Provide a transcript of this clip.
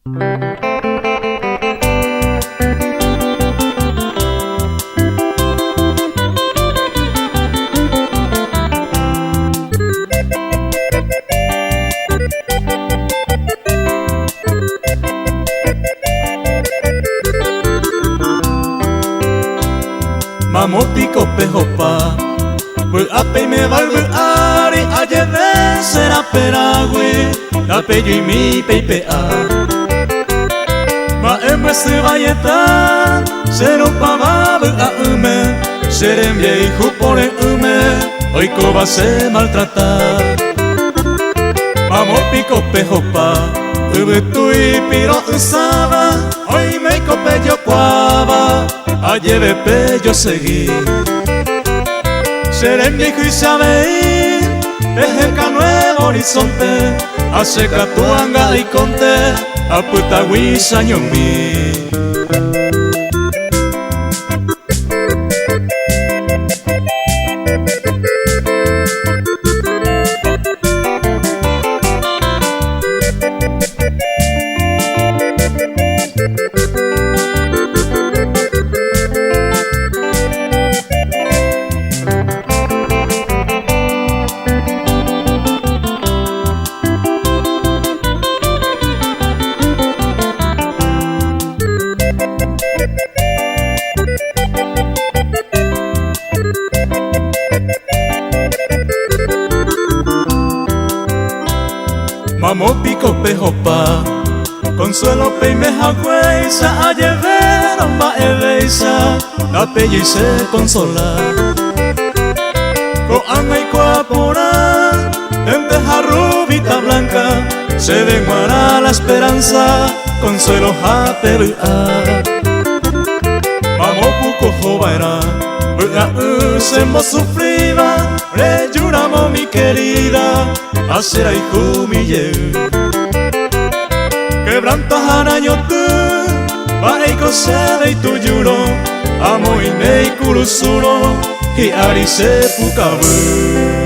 Mamo piko pehopa Vy'a peiméva yvy ári Ajeve che raperãgui Tapejuimi peipe'a Mba'e mbyasy vaieta Che rupava vy'a'ỹme Che rembiayhu pore'ỹme Oikóva che maltrata Mamo piko pehopa Yvytui piro'ysãva Oiméiko pejokuáva Ajeve pejosegi Che rembiayhuicha avei Peheka nuevo horizonte Ha che katu anga aikónte Apytagui chañomi. Mamo piko pehopa Consuelo peime haguéicha Ajevérõ mba'evéicha Ndapejéi che consola Ko'ág̃a aikuaa porã Lenteja rubita blanca Chéve g̃uarã la esperanza Consuelo ha pe vy'a Mamo puku ohova'erã Vy'a'ỹ chembosufríva Rejúramo mi querida Ha che rayhumi jey Quebranto ha nañoty Mba'éiko chéve itujúrõ Amoĩne ikurusúrõ Hi'ári che pukavy.